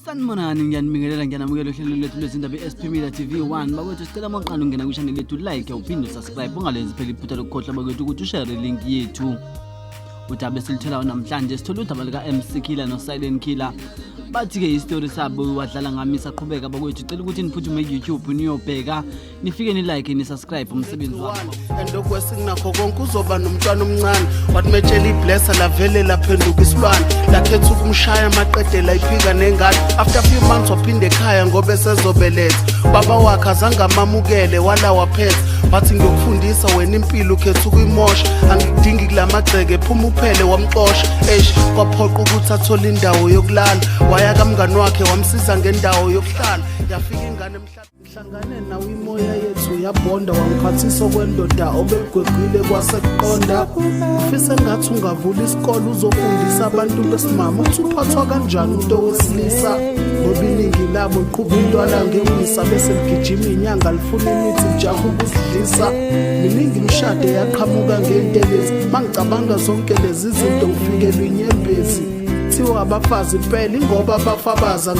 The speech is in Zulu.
Sanibonani, ngiyanibingelela, ngiyanamukela ohlelweni lwethu lwezindaba i-SP Media TV 1. Bakwethu, sicela mawuqala ungena kwi-channel yethu, like, uphinde usubscribe, ungalenzi phela iphutha lokukhohlwa bakwethu ukuthi ushare link yethu. Udaba esilitholayo namhlanje, sithola udaba lika-MC Killer no-Silent Killer. Bathi-ke isitori sabo wadlala ngami saqhubeka. Bakwethu, cela ukuthi niphuthume ku-YouTube niyobheka, nifike ni-like, ni-subscribe, umsebenzi wabo. And okwesinakho konke uzoba nomntwana omncane. Wathi metshela iblesser, lavele laphenduka isilwane, lakhetha ukumshaya maqede iphika nengane. After few months waphinde ekhaya ngoba esezobeletha. Baba wakhe azange amamukele, wala waphetha, wathi, "Ngiyokufundisa wena impilo, ukhetha ukuyimosha, angikudingi kula magceke, phuma uphele." Wamxosha. Eish, kwaphoqa ukuthi athole indawo yokulala. Waya kamngani wakhe, wamsiza ngendawo yokuhlala. Yafika ingane emhlabeni, hlangane nawe, imoya yethu yabonda, wangiphathisa okwendoda obekugwegwile kwasekuqonda. Ufise ngathi ungavula isikole uzofundisa abantu besimama ukuthi uphathwa kanjani umuntu owesilisa, ngoba iningi labo liqhuba intwala ngewisa, bese ligijima inyanga, lifuna imithi, lijaha ukuzidlisa. Miningi imishado eyaqhamuka ngentelezi. Mangicabanga zonke lezi zinto, ngifikelwa inyembezi. Thiwa abafazi impela ingoba bafabaza.